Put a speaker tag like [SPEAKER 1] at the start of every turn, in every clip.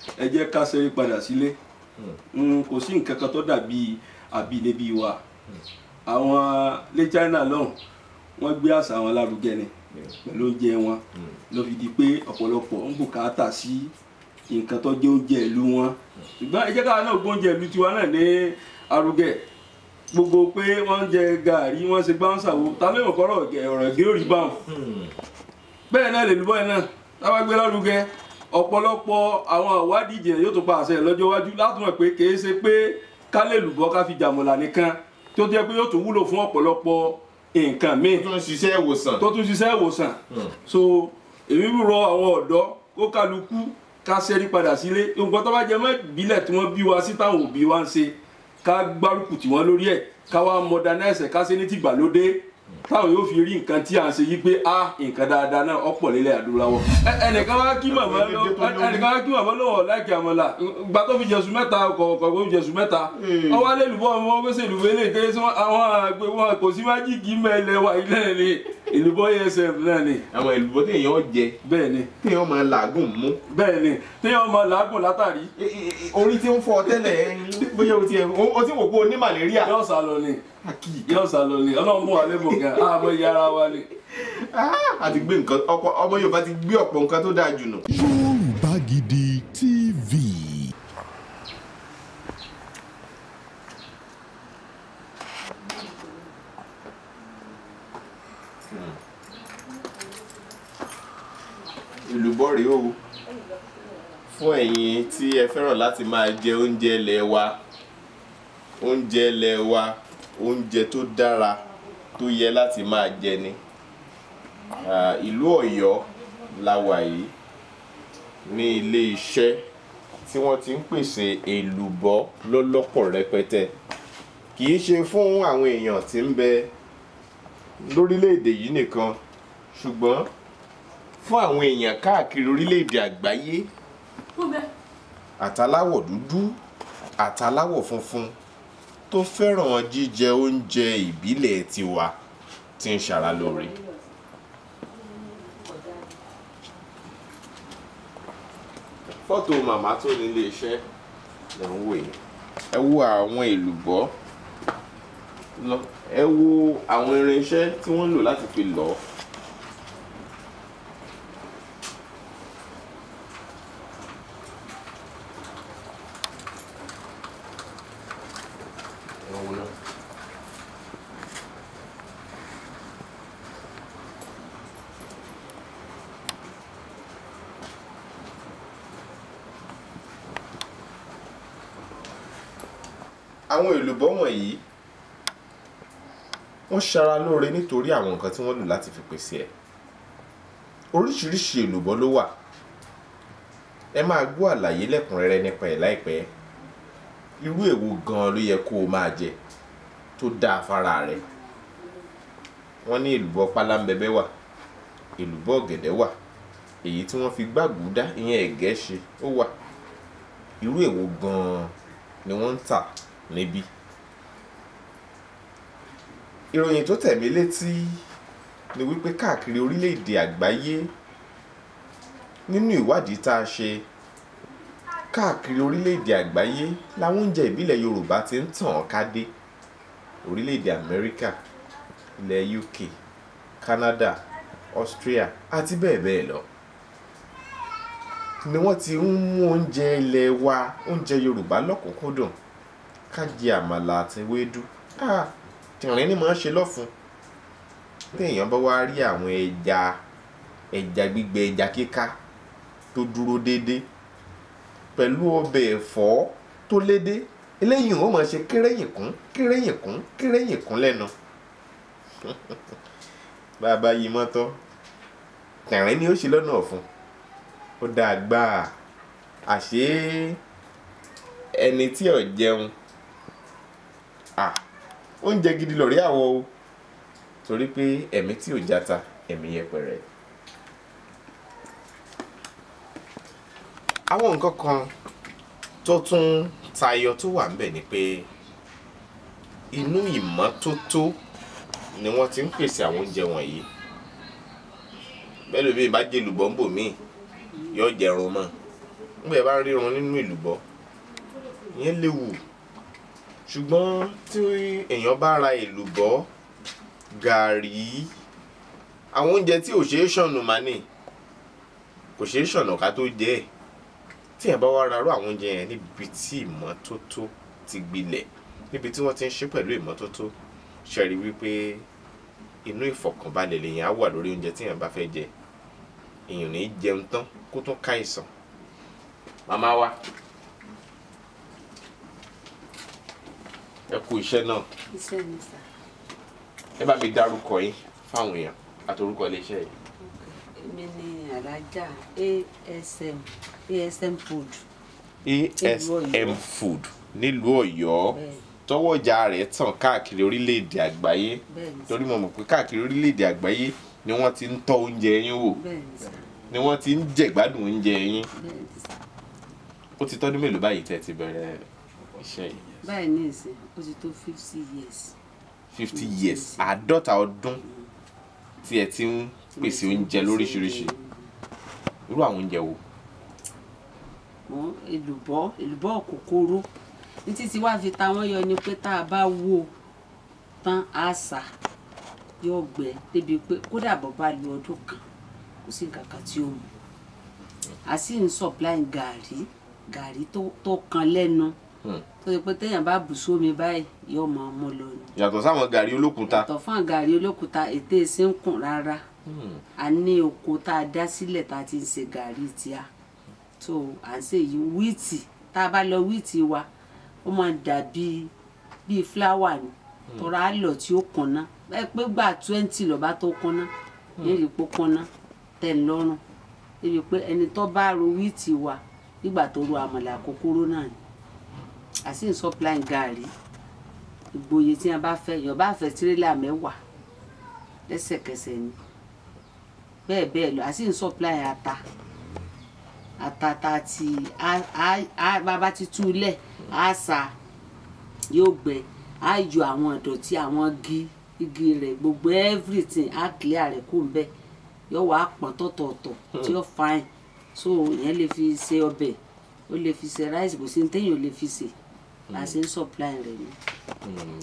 [SPEAKER 1] Ẹ jẹ́ ká ṣeré padà sílé. Kò sí nǹkan kan tó dàbí àbínibí wa. Àwọn lé China lọ́hùn, wọ́n gbé àṣà wọn lárugẹ ni pẹ̀lú oúnjẹ wọn, ló fi di pé ọ̀pọ̀lọpọ̀ ń bùkátà sí nǹkan tó jẹ́ oúnjẹ ìlú wọn. Ṣùgbọ́n ẹ jẹ́ káwa náà gbóúnjẹ ìlú tiwa náà ní arugẹ. Gbogbo pé wọ́n ń jẹ gàárì, wọ́n ṣe gbáǹsàwò, ta ló mọ̀ kọ́rọ̀ ọ̀rọ̀ gé òrì báwọn. Bẹ́ẹ̀ náà lè lúbọ̀ náà táwa gbé lárugẹ, ọ̀pọ̀lọpọ̀ àwọn ìwádìí ìjìnlẹ̀ yóò tún pa àṣẹ lọ́jọ́ iwájú láti mọ̀ pé kì í ṣe pé ká lè lùbọ́ ká fi jàmọ̀là nìkan, tó jẹ́ pé yóò tún wúlò fún ọ̀pọ̀lọpọ̀ nǹkan míì
[SPEAKER 2] tó tún ṣiṣẹ́ ìwòsàn.
[SPEAKER 1] Tó tún ṣiṣẹ́ ìwòsàn. So èmi rọ àwọn ọ̀dọ́ kó kálukú ká ṣẹ́rí padà sílé. Nǹkan tó bá jẹ mọ́ ìbílẹ̀ tí wọ́n bí wa sí táwọn òbí wa ń ṣe, ká gbárùkù tì wọ́n lórí ẹ̀, ká wá modernize, ká ṣe ní tìgbàlódé táwọn yóò fi rí nǹkan tí à ń ṣe yí pé a nǹkan dáadáa náà ọ̀pọ̀ lélẹ̀ adúláwọ̀. Ẹnìkan wá kí màmá lọ́wọ́ láìkí àmàlà, gba tó fi jẹ̀sùn mẹ́ta kọ̀ọ̀kan tó fi jẹ̀sùn mẹ́ta. Ọwọ́ alẹ́ ìlúbọ̀ wọn fẹsẹ̀ ìlúbọ̀ eléyìí kéré sí àwọn àgbẹ̀ wọn kò sí májíìkì mẹ́lẹ̀ wà ilé ni ìlúbọ̀ ASF náà ni.
[SPEAKER 2] Àwọn ìlúbọ̀ téèyàn jẹ.
[SPEAKER 1] Bẹ́ẹ̀ ni.
[SPEAKER 2] Téèyàn máa làágùn mú.
[SPEAKER 1] Bẹ́ẹ̀ ni, téèyàn máa làágùn látàrí.
[SPEAKER 2] Orí tí ń fọ́ tẹ́lẹ̀ bóyá o ti wò pé o ní màlẹ́ríà.
[SPEAKER 1] Yóò sá lọ ni. Yóò sá lọ ni. Ọlọ́run mú wa lébùn gan, àmọ́ iye ara wa ni.
[SPEAKER 2] A ti gbé nǹkan, ọmọ Yorùbá ti gbé ọ̀pọ̀ nǹkan tó dáa jù nù.
[SPEAKER 3] Yorùbá Gidi TV.
[SPEAKER 2] Èlùbọ́ rèé o, fún ẹ̀yin tí ẹ fẹ́ràn láti máa jẹ oúnjẹ ilẹ̀ wa, oúnjẹ ilẹ̀ wa, oúnjẹ tó dára tó yẹ láti máa jẹ ni. Ìlú Ọ̀yọ́ la wà yìí, ní ilé iṣẹ́ tí wọ́n ti ń pèsè èlùbọ́ lọ́lọ́pọ̀ rẹpẹtẹ. Kì í ṣe fún àwọn èèyàn tí ń bẹ lórílẹ̀-èdè yìí nìkan, ṣùgbọ́n fún àwọn èèyàn káàkiri orílẹ̀-èdè àgbáyé, àtàláwọ̀ dúdú àtàláwọ̀ funfun tó fẹ́ràn jíjẹ oúnjẹ ìbílẹ̀ tiwa tí ń ṣara lóore. Fọ́tò màmá tó ní ilé iṣẹ́ lẹ̀ ń wò yìí. Ẹ wo àwọn èlùbọ́, ẹ wo àwọn irinṣẹ́ tí wọ́n ń lò láti fi lọ̀ ọ́. Àwọn èlùbọ́ wọ̀nyí wọ́n ṣara lóore nítorí àwọn nǹkan tí wọ́n lò láti fi pèsè ẹ̀. Oríṣiríṣi èlùbọ́ ló wà. Ẹ máa gbọ́ àlàyé lẹ́kùnrẹ́rẹ́ nípa ẹ̀ láìpẹ́. Irú èwo gan-an ló yẹ kó o máa jẹ tó dáa fara rẹ. Wọ́n ní èlùbọ́ pálábẹ́bẹ́ wà, èlùbọ́ ọ̀gẹ̀dẹ̀ wà, èyí tí wọ́n fi gbàgúdá ìyẹn ẹ̀gẹ́ ṣe ó wà. Irú èwo gan-an ni wọ́n ń tà níbí. Ìròyìn tó tẹ̀ mí létí ni wípé káàkiri orílẹ̀-èdè àgbáyé, nínú ìwádìí tá a ṣe káàkiri orílẹ̀-èdè àgbáyé làwọn oúnjẹ ìbílẹ̀ Yorùbá ti ń tàn ká dé. Orílẹ̀-èdè Amẹ́ríkà, ilẹ̀ UK, Canada, Austria àti bẹ́ẹ̀ bẹ́ẹ̀ lọ ni wọ́n ti ń mú oúnjẹ ilẹ̀ wa, oúnjẹ Yorùbá lọ́kùnkúndùn. Ká jẹ àmàlà àti ewédú, tìrín ni màá ṣe lọ́fun. Téèyàn bá wá rí àwọn ẹja, ẹja gbígbẹ, ẹja kíká tó dúró déédéé pẹ̀lú ọbẹ̀ ẹ̀fọ́ tó lédé, eléyìí ó máa ṣe kéré-yìnkún kéré-yìnkún kéré-yìnkún lẹ́nu. Bàbá yìí mọ́tọ́, tìrín ni ó ṣe lọ́nà ọ̀fun. Ó dáa gbáà. Àṣé ẹni tí ò jẹun, oúnjẹ gidi lọ̀rí àwọ̀ o, torí pé ẹ̀mí tí ò jata, ẹ̀mí yẹpẹrẹ. Àwọn nǹkan kan tó tún tayọ tó wà ńbẹ̀ ni pé inú ìmọ́tótó ni wọ́n ti ń pèsè àwọn oúnjẹ wọ̀nyí. Bẹ́ẹ̀ lómi bá jẹ èlùbọ́ ńbò míì, yóò jẹrun mọ́. Nígbà yẹn bá ń rírun nínú èlùbọ́, ìyẹn léwu. Ṣùgbọ́n tí èèyàn bá ra èlùbọ́, gàrí, àwọn oúnjẹ tí ò ṣeé ṣànù mà ní, kò ṣeé ṣànù ká tó jẹ ẹ́. Tí èèyàn bá wá ra irú àwọn oúnjẹ yẹn níbi tí ìmọ́tótó ti gbilẹ̀, níbi tí wọ́n ti ń ṣe pẹ̀lú ìmọ́tótó, ṣe rí wípé inú ìfọ̀kànbalẹ̀ lèèyàn á wà lórí oúnjẹ tí èèyàn bá fẹ́ jẹ. Èèyàn ní jẹun tán kó tún káìsàn. Màmá wa, ẹ kú iṣẹ́ náà.
[SPEAKER 4] Iṣẹ́ ni sà.
[SPEAKER 2] Ẹ bá mi dárúkọ yín fáwọn èèyàn àti orúkọ iléeṣẹ́ yìí.
[SPEAKER 4] Èmi ni Alájà ASM, ASM Food.
[SPEAKER 2] ASM Food nílùú Ọ̀yọ́, tọwọ́jà rẹ̀ tàn káàkiri orílẹ̀-èdè àgbáyé. Torí mo mọ̀ pé káàkiri orílẹ̀-èdè àgbáyé ni wọ́n ti ń tọ́ oúnjẹ yín wò, ni wọ́n ti ń jẹ̀gbádùn oúnjẹ yín. Ó ti tọ́dún mélòó báyìí tẹ́ ti bẹ̀rẹ̀ iṣẹ́ yìí?
[SPEAKER 4] Báyìí ní ìsìn, ó ti tó 50 years.
[SPEAKER 2] 50 years, 50 ọdún tí ẹ ti ń pèsè oúnjẹ lóríṣiríṣi. Irú àwọn oúnjẹ wo?
[SPEAKER 4] Èlùbọ́, èlùbọ́ kòkòrò. Ní títí wá fi ta wọ́n yọ ni pé tá a bá wó tán á sà yóò gbẹ débi pé kódà bó bá lu ọdún kan kò sí nǹkan kan tí ó mú. A sì ń supply gàrí, gàrí tó kan lẹ́nu, tó ṣe pé téèyàn bá bù sómi báyìí yóò máa mú lọ ni.
[SPEAKER 2] Yàtọ̀ sáwọn gàrí olókùúta.
[SPEAKER 4] Yàtọ̀ fún gàrí olókùúta, ètè ṣe ń kùn rárá. A ní oko tá a dá sílẹ̀ tá a ti ń ṣe gàrí tíá. Tó à ń ṣe yìí wíìtì, tá a bá lọ wíìtì wa ó máa dàbí bíi fúláwà ni, tọ́ra á lọ tí ó kànná. Báyìí pé gbà 20 lọ́ba tó kànná, ní ìrìpó kànná tẹ̀ ń lọ́rùn. Débi pé ẹni tó bá ro wíìtì wa nígbà tó ro àmàlà kòkòrò náà ni. A sì ń supply gàrí. Ìgboyè tí a bá fẹ́, èèyàn bá fẹ́ tírélà 10 lẹ́sẹ̀kẹsẹ̀ ni. Bẹ́ẹ̀ bẹ́ẹ̀ lọ, a sì ń supply ata. Ata ta ti a bàbá ti tú lẹ̀, á sà yóò gbẹ, á yọ àwọn ìdọ̀tí àwọn igi rẹ̀ gbogbo everything á clear rẹ̀ kó ń bẹ̀. Yóò wá pọ̀n tọ̀tọ̀ọ̀tọ̀ tí ó fine. So ìyẹn lè fi ṣe ọbẹ̀, ó lè fi ṣe rice, kò sí ní téèyàn lè fi ṣe. A ṣe ń supply rẹ̀ ni.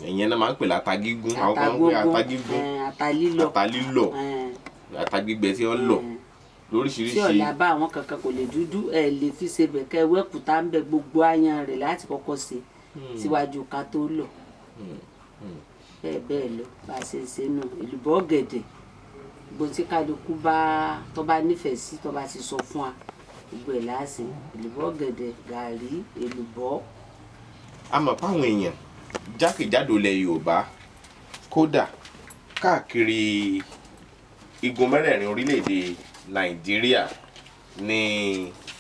[SPEAKER 2] Ìyẹn náà máa ń pè láta gígún, àwọn kan ń pè ata gígún,
[SPEAKER 4] ata lílọ̀,
[SPEAKER 2] ata lílọ̀, ata gbígbẹ tí ó ń lọ̀ lóríṣiríṣi.
[SPEAKER 4] Tí ọ̀la bá àwọn kankan kò lè dúdú, ẹ lè fi ṣe bẹ̀kẹ́ wẹ́kùtà ń bẹ gbogbo ayan rẹ̀ láti kọ́kọ́ ṣe síwájú ká tó lọ̀. Bẹ́ẹ̀ bẹ́ẹ̀ lọ, bá a ṣe ń ṣe nù. Èlùbọ́ ọ̀gẹ̀dẹ̀, gbogbo tí kálukú bá tó bá nífẹ̀ẹ́ sí tó bá ti sọ fún wa, gbogbo ẹ̀ láàṣẹ. Èlùbọ́ ọ̀gẹ̀dẹ̀, gàrí, èlùbọ́.
[SPEAKER 2] A mọ̀ páwọn èèyàn jákèjádò ilẹ̀ Yorùbá, kódà káàkiri igun mẹ́rẹ̀ẹ̀rin orílẹ̀-èdè Nàìjíríà ni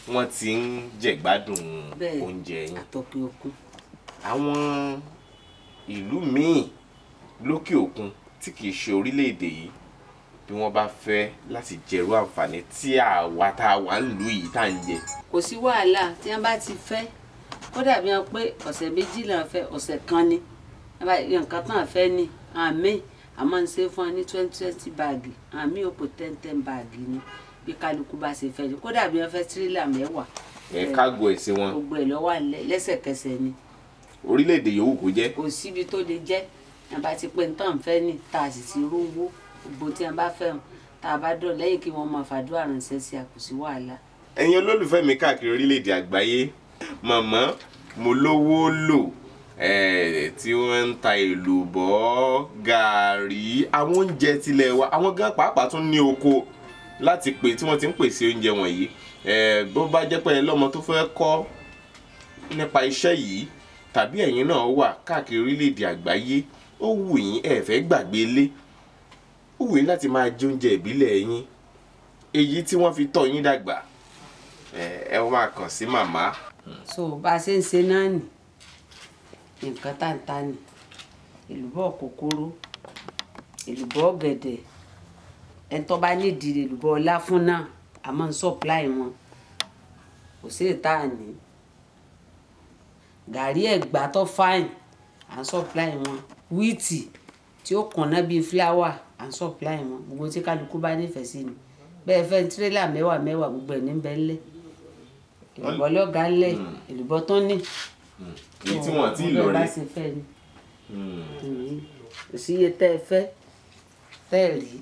[SPEAKER 2] wọ́n ti ń jẹ̀gbádùn oúnjẹ yín.
[SPEAKER 4] Àtọ̀kè òkun.
[SPEAKER 2] Àwọn ìlú míì lókè òkun tí kìí ṣe orílẹ̀-èdè yìí, bí wọ́n bá fẹ́ láti jẹrú àǹfààní tí àwa tá a wà nílùú yìí tá à ń jẹ.
[SPEAKER 4] Kò sí wàhálà tí wọ́n bá ti fẹ́, kódà bí wọ́n pé ọ̀sẹ̀ 2 là ń fẹ́, ọ̀sẹ̀ 1 ni. Nǹkan tán fẹ́ ni àmì a máa ń ṣe fún wa ní 20 báàgì, àmì òpó 10 báàgì ni bí kálukú bá ṣe fẹ́ ni. Kódà bí wọ́n fẹ́ tírélà 10.
[SPEAKER 2] Ẹ kágo ẹ̀ sí wọn.
[SPEAKER 4] Gbogbo ẹ̀ ló wà lẹ́sẹ̀kẹsẹ̀ ni.
[SPEAKER 2] Orílẹ̀-èdè yòówù kó jẹ́.
[SPEAKER 4] Kò síbi tó lè jẹ́. Wọ́n bá ti pé nǹkan fẹ́ ni tá a sì ti rówó gbogbo tí wọ́n bá fẹ́ hàn tá a bá dọ̀ lẹ́yìn kí wọ́n máa fàdúrà ránṣẹ́ sí a, kò sí wàhálà.
[SPEAKER 2] Ẹ̀yin olólùfẹ́ mi káàkiri orílẹ̀-èdè àgbáyé, màmá mo lówó lò tí wọ́n ń ta èlùbọ́, gàrí, àwọn oúnjẹ tilẹ̀ wa. Àwọn gan pàápàá tún ní oko láti pè tí wọ́n ti ń pèsè oúnjẹ wọ̀nyí. Bó bá jẹ́ pé ẹ lọ́mọ tó fẹ́ kọ́ nípa iṣẹ́ yìí tàbí ẹ̀yin náà wà káàkiri orílẹ̀-èdè àgbáyé, ó wù yín ẹ fẹ́ gbàgbé ilé, ó wù yín láti máa jẹ oúnjẹ ìbílẹ̀ yín èyí tí wọ́n fi tọ́ yín dàgbà, ẹ máa kàn sí màmá.
[SPEAKER 4] So bá a ṣe ń ṣe náà nì, nǹkan tá ń ta ni èlùbọ́ kòkòrò, èlùbọ́ ọ̀gẹ̀dẹ̀, ẹni tó bá nídìí èlùbọ́ ọlá fún náà a máa ń supply wọn, kò sí ìta ní. Gàrí Ẹ̀gbá tó fine à ń supply wọn, wíìtì tí ó kànnà bíi fúláwà à ń supply wọn, gbogbo tí kálukú bá nífẹ̀ẹ́ sí ni. Bẹ́ẹ̀ fẹ́ tírélà 10 gbogbo ẹ̀ ní bẹ́ńlẹ̀. Èlùbọ́ lọ́gàá ńlẹ̀, èlùbọ́ tó ní.
[SPEAKER 2] Èyí tí wọ́n ti lọ
[SPEAKER 4] rí. Bá ṣe fẹ́ ni. Kò sí iye tẹ́ ẹ fẹ́ tẹ́ ẹ rí.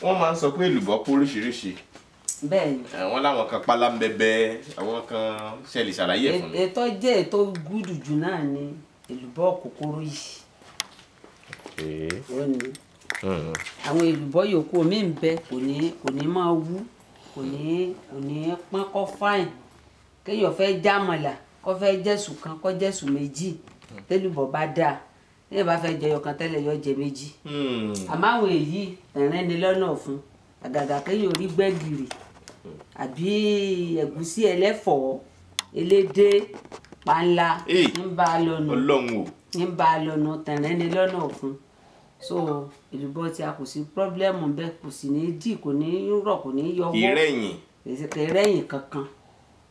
[SPEAKER 2] Wọ́n máa ń sọ pé èlùbọ́ kó oríṣiríṣi.
[SPEAKER 4] Bẹ́ẹ̀ni.
[SPEAKER 2] Àwọn láwọn kan pálá ń bẹbẹ, àwọn kan ṣe lè ṣàlàyé ẹ̀ fún mi.
[SPEAKER 4] Ètò jẹ́ ètò gúdù jù náà ni èlùbọ́ kòkòrò yìí. Ó ní àwọn èlùbọ́ yòókù omi ń bẹ, kò ní máa wú, kò ní pọ́n kọ́ fáìn. Kéèyàn fẹ́ jámọ̀là, kó fẹ́ jẹ̀sùn kan, kó jẹ̀sùn méjì, tẹ́lùbọ́ bá dáa. Téèyàn bá fẹ́ jẹyọ kan tẹ́lẹ̀, yọ jẹ méjì. Àmọ́ àwọn èyí ẹ̀rín ni lọ́nà ọ̀fun. Àgàgà kéèyàn orí gbẹ̀gìrì àbí ẹ̀gúsí ẹlẹ́fọ̀ọ́, elédé, panla, ń bá a lọ́nà. Ń bá a lọ́nà, tẹ̀rín ni lọ́nà ọ̀fun. So èlùbọ́ tí a kò sí pírọ́blẹ́mù bẹ́ẹ̀, kò sì ní dì, kò ní rọ̀, kò ní yọwọ́.
[SPEAKER 2] Kì í rẹ̀yìn.
[SPEAKER 4] Kì í rẹ̀yìn kankan.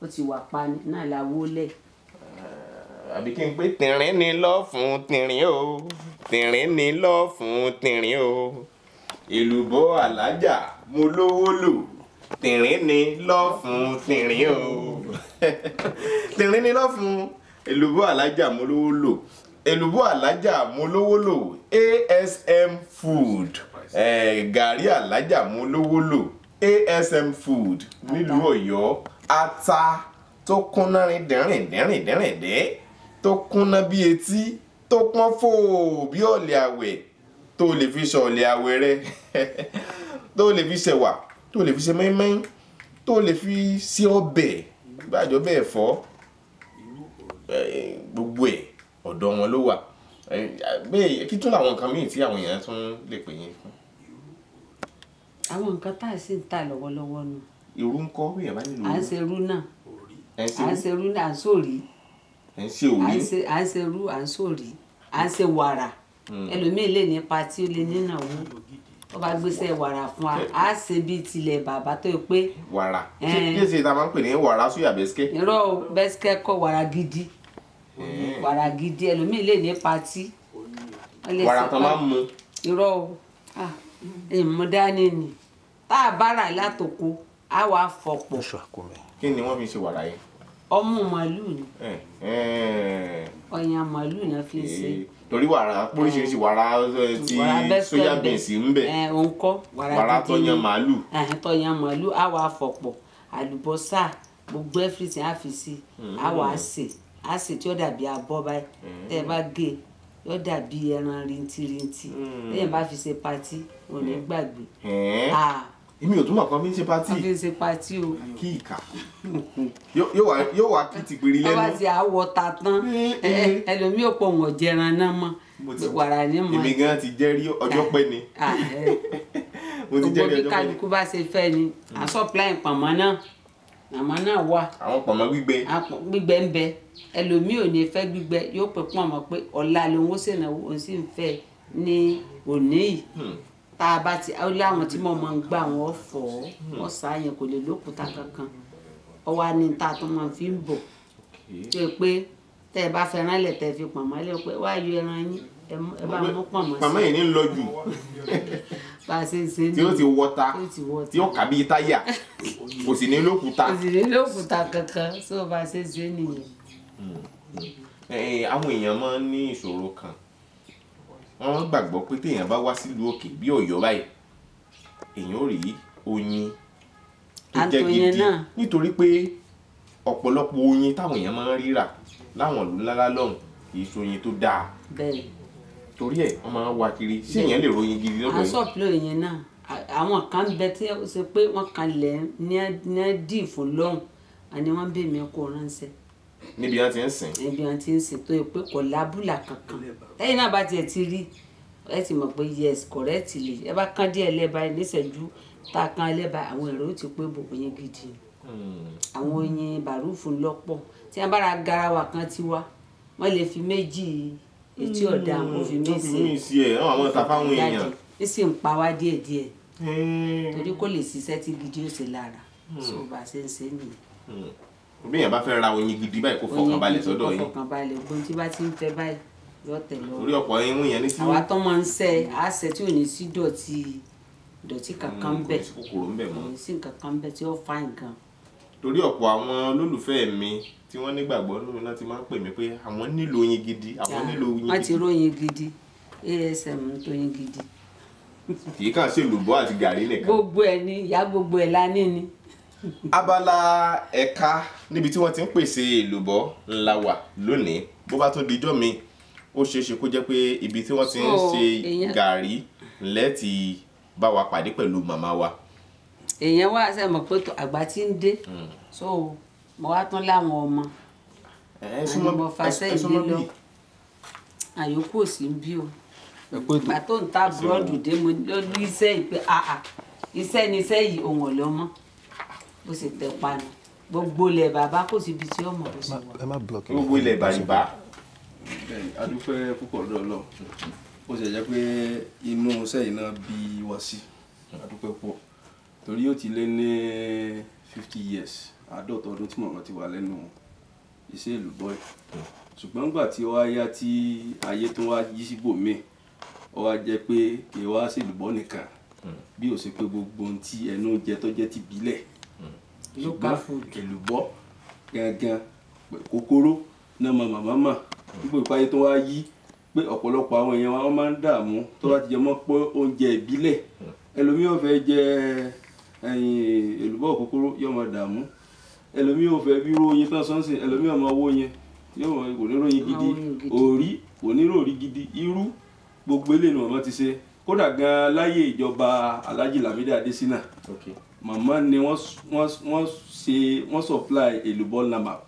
[SPEAKER 4] Ó ti wà pa náà la wólẹ̀.
[SPEAKER 2] Àbí kí n pé tìrín ni lọ́fun tìrín o, tìrín ni lọ́fun tìrín o, èlùbọ́ alájà mo lówó lò, tìrín ni lọ́fun tìrín o, tìrín ni lọ́fun, èlùbọ́ alájà mo lówó lò, èlùbọ́ alájà mo lówó lò, ASM Food, gàrí alájà mo lówó lò, ASM Food nílùú Ọ̀yọ́, ata tó kúnná rin dẹ́rìn dẹ́rìn dẹ́rìn dẹ́, tó kúnná bí etí, tó pọ́n fò bí ọ̀lẹ̀ àwẹ̀, tó lè fi ṣe ọ̀lẹ̀ àwẹ̀ rẹ, tó lè fi ṣẹ̀wà, tó lè fi ṣe mẹ́mẹ́ń, tó lè fi ṣe ọbẹ̀ gbàjọ́ bẹ́ẹ̀ fọ́, gbogbo ẹ̀ ọ̀dọ̀ wọn ló wà. Bẹ́ẹ̀ kí tún làwọn nǹkan míì tí àwọn èèyàn tún lè pè yín fún.
[SPEAKER 4] Àwọn nǹkan tá a sì ń tà lọ́wọ́lọ́wọ́ nù.
[SPEAKER 2] Irú ń kọ́ bí èèyàn bá nílò.
[SPEAKER 4] À ń ṣe irú náà. À ń ṣe irú náà, à ń sòrí.
[SPEAKER 2] À ń ṣe òrí.
[SPEAKER 4] À ń ṣe irú, à ń sòrí, à ń ṣe wàrà. Ẹlòmíì lè ní patí, ó lè nínáwó. Tó bá gbéṣẹ́ wàrà fún wa, á ṣe bíi tilẹ̀ bàbá tó yẹ pé.
[SPEAKER 2] Wàrà. Ṣé ṣe ta máa ń pè ní wàrà súyà bẹ́sikẹ́?
[SPEAKER 4] Irọ́ o, bẹ́sikẹ́ kọ́, wàrà gidi. Wàrà gidi, ẹlòmíì lè ní patí.
[SPEAKER 2] Wàrà tán máa ń mu.
[SPEAKER 4] Irọ́ o, ìmú dání ni. Tá a bá rà látòkò, á wà fọ̀pọ̀.
[SPEAKER 2] Kí ni wọ́n fi ṣe wàrà yẹn?
[SPEAKER 4] Ọmú màálù ni. Ọyàn màálù ni wọ́n fi ń ṣe.
[SPEAKER 2] Torí wàrà oríṣiríṣi, wàrà ti soya beans ń bẹ.
[SPEAKER 4] Òun kọ́,
[SPEAKER 2] wàrà tọyàn màálù.
[SPEAKER 4] Tọyàn màálù, á wà fọ̀pọ̀, àlùbọ́sà, gbogbo everything á fi sí, á wà sè, á sè tí ó dàbí abọ́ báyìí. Tẹ́ ẹ bá gé e, yóò dàbí ẹran rintirinti. Tẹ́yìn bá fi ṣe patí, ò ní gbàgbé.
[SPEAKER 2] Èmi ò tún mọ̀ kan fi ń ṣe patí.
[SPEAKER 4] Wọ́n fi ń ṣe patí o.
[SPEAKER 2] Kí ìkà yóò wá kí ti pèrè lẹ́nu.
[SPEAKER 4] Wọ́n bá ti àwọ̀ ta tán, ẹlòmíì ò pọ̀ wọ́n jẹran náà mọ́, wàrà ní mọ́.
[SPEAKER 2] Èmi gan ti jẹ́ rí ọjọ́ pẹ́ ni. Mo ti jẹ́ rí ọjọ́ pẹ́ ni.
[SPEAKER 4] Gbogbo bí kálukú bá ṣe fẹ́ ni, à ń supply pọ̀nmọ́ náà, pọ̀nmọ́ náà wà.
[SPEAKER 2] Àwọn pọ̀nmọ́ gbígbẹ.
[SPEAKER 4] Gbígbẹ ń bẹ, ẹlòmíì ò ní fẹ́ gbígbẹ, yóò pè pọ̀nmọ́ pé ọ̀la lòun ó ṣèlànà, òun sì ń fẹ́ ní òní yìí. Tá a bá ti ó láwọn tí mo máa ń gbà wọ́n fọ̀ wọ́n sá yẹn, kò lè lókùúta kankan. Ọwọ́ ni tá a tún máa fi ń bọ̀. Tó yẹ pé tẹ́ ẹ bá fẹ́ràn lẹ̀, tẹ́ ẹ fi pọ̀nmọ́ lẹ̀ pé wá yọ ẹran yín, ẹ bá mú pọ̀nmọ́ sí.
[SPEAKER 2] Pọ̀nmọ́ yìí ní lọ jù.
[SPEAKER 4] Bá a ṣe ń ṣe ní.
[SPEAKER 2] Tí ó ti wọta, tí ó kà bí táyà, kò sì ní lókùúta.
[SPEAKER 4] Kò sì ní lókùúta kankan, só bá a ṣe ń ṣe nìyẹn.
[SPEAKER 2] Àwọn èèyàn máa ń ní ìṣòro kan. Wọ́n gbàgbọ́ pé téèyàn bá wá sílùú òkè bí Ọ̀yọ́ báyìí, èèyàn ò rí oyin tó jẹ́ gidi, nítorí pé ọ̀pọ̀lọpọ̀ oyin táwọn èèyàn máa ń rírà láwọn ìlú ńláńlá lọ́hùn kì í ṣe oyin tó dáa. Torí ẹ̀ wọ́n máa ń wá kiri. Ṣé èèyàn lè royin gidi lọ́dọ̀ yìí?
[SPEAKER 4] À ń sọ̀pìlì oyin náà. Àwọn kan bẹ tí ó ṣe pé wọ́n kan lẹ̀ ní dì fún lọ́hùn, àní wọ́n bẹ̀ mí kó ránṣẹ́.
[SPEAKER 2] Níbi wọn ti ń sìn.
[SPEAKER 4] Níbi wọn ti ń sìn, tó yẹ pé kò lábùlà kankan. Lẹ́yìn náà bá tiẹ̀ ti rí, ẹ ti mọ̀ pé yes, correct lè. Ẹ bá kán díẹ̀ lẹ́ba níṣẹ́jú, tá a kán lẹ́ba, àwọn èrò ti pé bò oyin gidi. Àwọn oyin bàrúfù lọ́pọ̀. Tí wọ́n bá ra garawa kan ti wá, wọ́n lè fi méjì etí ọ̀dà, wọ́n fi mí sí.
[SPEAKER 2] Wọ́n fi mí sí ẹ̀, wọ́n àwọn ta fáwọn èèyàn.
[SPEAKER 4] Ní sì ń pa wá díẹ̀díẹ̀. Torí kò lè ṣiṣẹ́ tí gidi ó ṣe lára. So bá a ṣe ń ṣe nìyẹn.
[SPEAKER 2] Bí èèyàn bá fẹ́ ra oyin gidi báyìí, kó fọkàn balẹ̀ sọ́dọ̀ yín.
[SPEAKER 4] Oyin gidi kó fọkàn balẹ̀, gbogbo tí bá ti ń fẹ́ báyìí yóò tẹ̀ lọ.
[SPEAKER 2] Orí ọ̀pọ̀ irun yẹn ní sí.
[SPEAKER 4] Àwa tó máa ń sẹ́, á sẹ́ tí ò ní sí dọ̀tí kankan bẹ̀.
[SPEAKER 2] Kò ní sí kòkòrò ń bẹ̀ mọ́.
[SPEAKER 4] Kò ní sí nǹkan kan bẹ̀ tí ó fa nǹkan.
[SPEAKER 2] Torí ọ̀pọ̀ àwọn olólùfẹ́ mi tí wọ́n nígbàgbọ́ nínú náà ti máa ń pè mí pé àwọn nílò oyin gidi, àwọn nílò oyin gidi.
[SPEAKER 4] Wọ́n ti róyin gidi, ASM ń tóyin gidi.
[SPEAKER 2] Kì í kàn ṣe èlùbọ́ àti gàrí nìkan.
[SPEAKER 4] Gbogbo ẹ̀ ni ìyá, gbogbo ẹ̀ la ní ni.
[SPEAKER 2] Abala ẹ̀ka níbi tí wọ́n ti ń pèsè èlùbọ́ ńlá wà lónìí. Bó bá tún dijọ́ mi, ó ṣeé ṣe kó jẹ́ pé ibi tí wọ́n ti ń ṣe gàrí ńlẹ́ ti bá wa pàdé pẹ̀lú màmá wa.
[SPEAKER 4] Èèyàn wá ṣe mọ̀ pé àgbà tí ń dé, so mo wá tán láwọn ọmọ mo fàṣẹ ìdílé lọ, àyókù ò sí ń bí o. Ìgbà tó ń ta búrọ́dù dé mo ló ní iṣẹ́ yìí pé àà iṣẹ́ ni iṣẹ́ yìí, òun ọ̀lọ́mọ bó ṣe tẹ panu gbogbo ilẹ̀ bàbá kò síbi tí ó mọ̀ bó ṣe wà.
[SPEAKER 2] Gbogbo ilẹ̀ bàbá.
[SPEAKER 1] A dúpẹ́ púpọ̀ lọ́dọ̀ Ọlọ́run, ó ṣe jẹ́ pé inú iṣẹ́ yìí náà bí wá sí, a dúpẹ́ púpọ̀ torí ó ti lé ní 50 years, 50 ọdún tí màmá ti wà lẹ́nu iṣẹ́ èlùbọ́ ẹ̀. Ṣùgbọ́n nígbà tí ó wá yá tí ayé tó wá yí síbòmíì, ó wá jẹ́ pé kì í wá sí èlùbọ́ nìkan, bí ó ṣe pé gbogbo ohun tí ẹnu jẹ tó jẹ́ ti bílẹ̀, ṣùgbọ́n èlùbọ́ gangan kòkòrò náà mọ màmá mọ̀. Gbogbo ìpayé tó wá yí pé ọ̀pọ̀lọpọ̀ àwọn èèyàn wọn máa ń dààmú tó bá ti jẹ mọ́ pé oúnjẹ ìbílẹ̀, ẹlòmíì ò fẹ́ jẹ èlùbọ́ kòkòrò yóò máa dààmú, ẹlòmíì ò fẹ́ bíró oyin tán sọ́nsìn, ẹlòmíì ò máa wó oyin, yóò kò ní ròyìn gidi, òrí kò ní ròrí gidi, irú gbogbo eléyìí ni màmá ti ṣe. Kódà gan láyé ìjọba Alhaji Lamidi Adesina, màmá ni wọ́n ṣe wọ́n supply èlùbọ́ lamap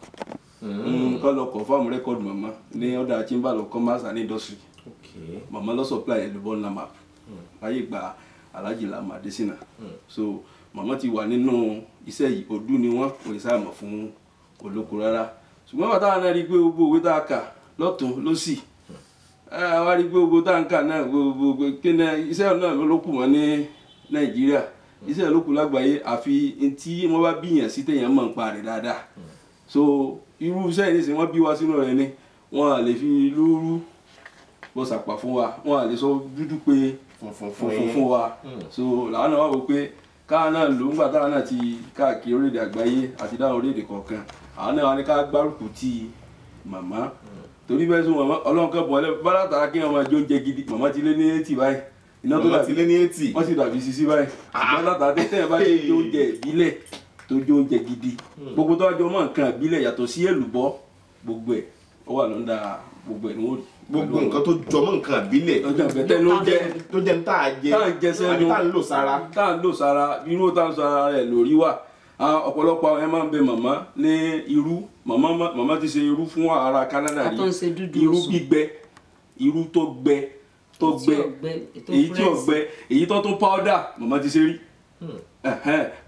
[SPEAKER 1] kọ́ lọ confirm record màmá ní ọ̀dà Chamber of Commerce and Industry. Màmá lọ supply èlùbọ́ lamap láyé ìgbà Alhaji Lamidi Adesina. So màmá ti wà nínú iṣẹ́ yìí, ọdún ni wọ́n kò sáà mọ̀ fún olóko rárá. Ṣùgbọ́n bàtà wọn náà rí i pé gbogbo òwe tá a kà lọ́tún lọ́sì, wá rí i pé gbogbo tá a ń kà náà gbogbo kíni iṣẹ́ náà ló kù wọ́n ní Nàìjíríà, iṣẹ́ ló kù lágbàáyé, àfi tí wọ́n bá bíyàn sí téèyàn mọ̀ ń pa rẹ̀ dáadáa. So irú iṣẹ́ yìí nísìnyí wọ́n bí wa sínú rẹ̀ ni, wọ́n à lè fi lúrú bọ́ sàpà fún wa, wọ́n à lè sọ dúdú pé funfun fún wa. So làwọn náà wà wò pé káà náà ló ń gbà táwọn náà ti káàkiri orílẹ̀-èdè àgbáyé àti dáhùn orílẹ̀-èdè kọ̀ọ̀kan, àwọn náà wà ní ká gbárùkù ti màmá. Torí bẹ́ẹ̀ sọ màmá Ọlọ́run kan bọ̀ ọ́ bá látara kí wọ́n máa jó oúnjẹ gidi, màmá ti lé ní 80 báyìí, iná tó dàbí
[SPEAKER 2] lé ní 80,
[SPEAKER 1] wọ́n sì dàbí sisi báyìí. Ṣùgbọ́n látara tẹ́tẹ́ bá ti jó oúnjẹ ìbílẹ̀ tó jó oúnjẹ gidi, gbogbo tó wá jọ mọ́ nǹkan ìbílẹ̀ yàtọ̀ sí èlùbọ́, gbogbo ẹ̀ ó wà lọ́ndà gbogbo ẹ̀ ní wọ́n rí.
[SPEAKER 2] Gbogbo nǹkan tó jọ mọ́ nǹkan ìbílẹ̀ tó jẹ́ tá a jẹ àbí tá a ń lò sára,
[SPEAKER 1] tá a ń lò sára, irú tá a ń sára rẹ̀ lórí wà. Ọ̀pọ̀lọpọ̀ àwọn ẹ̀ máa ń bẹ màmá ní irú, màmá ti ṣe irú fún ara Canada rí, irú gbígbẹ, irú tó gbẹ tó gbẹ, èyí tí ò gbẹ, èyí tó tún powder màmá ti ṣe rí.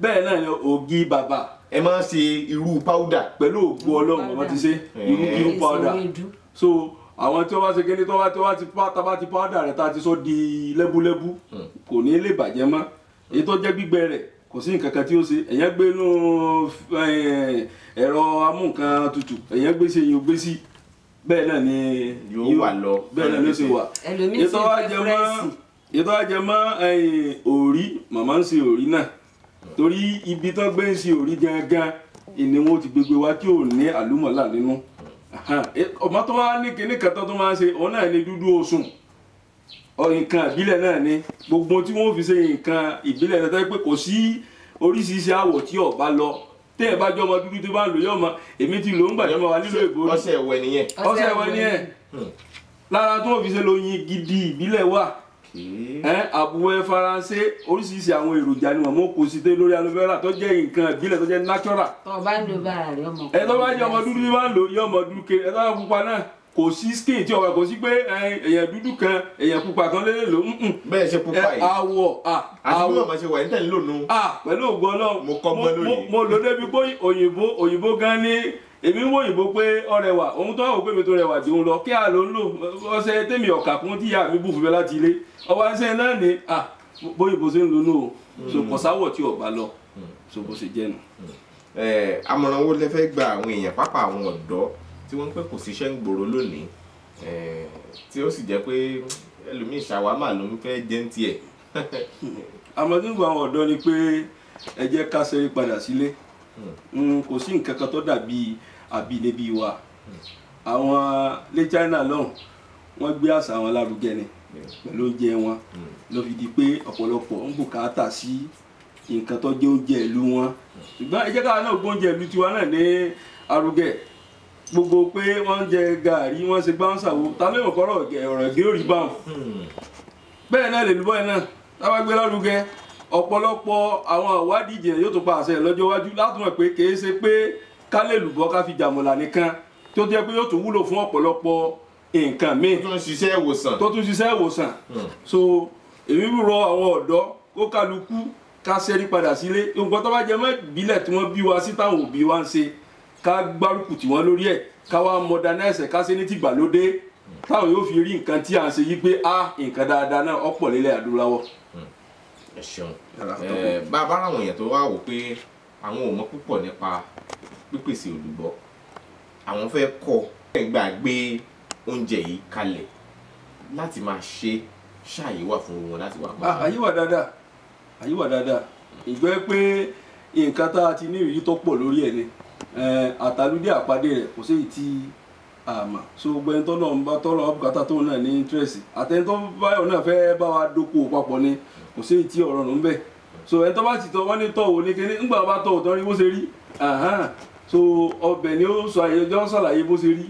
[SPEAKER 1] Bẹ́ẹ̀ náà ni ògì bàbà.
[SPEAKER 2] Ẹ máa ń ṣe irú powder
[SPEAKER 1] pẹ̀lú ògùn Ọlọ́run, màmá ti ṣe irú powder. So àwọn tí wọ́n bá ṣe kíní tó bá ti tá bá ti powder rẹ̀ tá a ti sọ di lẹ́búlẹ́bú, kò ní lè bàjẹ́ mọ́. Èyí tó jẹ́ gbígbẹ rẹ̀ kò sí nǹkan kan tí ó ṣe, èyàn gbé inú ẹ̀rọ amúnkan tutù, èyàn gbé sí, èyàn gbé sí, bẹ́ẹ̀ náà ni
[SPEAKER 2] yóò wà lọ,
[SPEAKER 1] bẹ́ẹ̀ náà ló ṣe wà. Ètò ajẹ mọ́ òrí, màmá ń ṣe òrí náà, torí ibi tó gbé ń ṣe òrí gangan ni wọ́n ti gbégbé wá tí ò ní àlùmọ̀lá nínú. Ọmọ tó wá ní kinní kan tó máa ń ṣe òun náà ní dúdú osùn, nǹkan ìbílẹ̀ náà ni gbogbo tí wọ́n fi ṣe nǹkan ìbílẹ̀ náà, tó yẹ pé kò sí oríṣiríṣi àwọ̀ tí ó bá lọ. Tẹ́ ẹ bá jọ ọmọ dúdú tó bá ń lò yọ ọmọ, èmi ti lò ń gbàdé ọmọ wa nílò ìbò.
[SPEAKER 2] Ọṣẹ ìwẹ̀ nìyẹn.
[SPEAKER 1] Ọṣẹ ìwẹ̀ nìyẹn. Lára tó fi ṣe lóyin gidi ìbílẹ̀ wà. Àbúwẹ̀ Faransé, oríṣiríṣi àwọn èròjà ni màmá kò sí lórí aloe vera tó jẹ́ nǹkan ìbílẹ̀ tó jẹ́ natural.
[SPEAKER 4] Tó bá ń lo bára rẹ̀ ọmọ.
[SPEAKER 1] Ẹ tó bá jẹ́ ọmọ dúdú tó bá ń lò yọ ọmọ dúdú kéré, ẹ tó bá pupa náà kò sí skin tí ọ̀rọ̀ kò sí pé èèyàn dúdú kan èèyàn pupa kan lè lò.
[SPEAKER 2] Bẹ́ẹ̀ ṣe pupa yìí
[SPEAKER 1] àwọ̀
[SPEAKER 2] àti bí màmá ṣe wà ní tẹ̀lé lónìí.
[SPEAKER 1] Pẹ̀lú ògo Ọlọ́run
[SPEAKER 2] mo kọ́ gbọ́n lónìí.
[SPEAKER 1] Mo lò débi pé òyìnbó gan ni èmi ń wo òyìnbó pé ó rẹwà, òun tó wà pé mi tó rẹwà jù ú lọ, kí a ló ń lò ọṣẹ tèmi ọ̀kà kún tí ìyá mi bù fún mi láti ilé ọwọ́ ẹsẹ̀ náà ni bóyìnbó ṣe ń lo nù o, so kò sáwọ̀ tí ọ̀bá lọ, so bó ṣe jẹ́ nu.
[SPEAKER 2] Àmọ̀ràn wo lẹ fẹ́ gba àwọn èèyàn, pápá àwọn ọ̀dọ́ tí wọ́n ń pẹ́ kò síṣẹ́ ń gbòòrò lónìí, tí ó sì jẹ́ pé ẹlòmíì ṣàwámà ló ń fẹ́ jẹ́ ń tiẹ̀.
[SPEAKER 1] Àmọ́ tí ń gba àwọn ọ̀dọ́ ni pé ẹ jẹ́ ká ṣeré padà sílé, Kò sí nǹkan kan tó dàbí àbínibí wa. Àwọn lé China lọ́hùn wọ́n gbé àṣà wọn lárugẹ ni pẹ̀lú oúnjẹ wọn, ló fi di pé ọ̀pọ̀lọpọ̀ ń bùkátà sí nǹkan tó jẹ́ oúnjẹ ìlú wọn. Ṣùgbọ́n ẹ jẹ́ káwa náà gbóúnjẹ ìlú tiwa náà ní arugẹ. Gbogbo pé wọ́n ń jẹ gàárì, wọ́n ṣe gbáǹsàwò, ta ló yàn kọ́rọ̀ ọ̀rọ̀ gé òrì báwọn. Bẹ́ẹ̀ náà lè lúbọ̀ ẹ̀ náà táwa gbé lárugẹ, ọ̀pọ̀lọpọ̀ àwọn ìwádìí ìjìnlẹ̀ yóò tún pa àṣẹ lọ́jọ́ iwájú láti mọ̀ pé kìí ṣe pé ká lè lùbọ́ ká fi jàmọ̀là nìkan, tó jẹ́ pé yóò tún wúlò fún ọ̀pọ̀lọpọ̀ nǹkan míì
[SPEAKER 2] tó tún ṣiṣẹ́ ìwòsàn.
[SPEAKER 1] Tó tún ṣiṣẹ́ ìwòsàn. So èmi rọ àwọn ọ̀dọ́ kó kálukú ká ṣẹ́rí padà sílé. Nǹkan tó bá jẹ mọ́ ìbílẹ̀ tí wọ́n bí wa sí táwọn òbí wa ń ṣe, ká gbárùkù tì wọ́n lórí ẹ̀, ká wá modernize, ká ṣe ní tìgbàlódé táwọn yóò fi rí nǹkan tí à ń ṣe yí pé a nǹkan dáadáa náà ọ̀pọ̀ nílẹ̀ adúláwọ̀.
[SPEAKER 2] Ẹ ṣeun. Bá a bá ráwọn èèyàn tó wá wò pé àwọn ò mọ̀ púpọ̀ nípa pípèsè òlùbọ́, àwọn fẹ́ kọ́ ẹ gbàgbé oúnjẹ yìí kalẹ̀ láti máa ṣe, ṣáàyè wà fún wọn láti wà
[SPEAKER 1] pa. Àyè wà dáadáa, àyè wà dáadáa. Ìgbẹ́ pé nǹkan tá a ti ní ìrírí tó pọ̀ lórí ẹ̀ ni àtàlùdé àpàdé rẹ̀ kò séyìí tí a mọ̀. So gbogbo ẹni tọ́lọ̀ ń bá tọ́lọ̀ bùkátà tóun náà ní interest, àtẹni tó báyọ̀ náà fẹ́ bá wa dókòwò papọ̀ ni, kò séyìí tí ọ̀rọ̀ nù ń bẹ̀. So ẹni tó bá ti tọ́ wọ́n ní tọ́wò ní kíní, ńgbà bá tọ́wò tán rí bó ṣe rí. So ọbẹ̀ ni ó sọ àyẹjọ́ ṣàlàyé bó ṣe rí.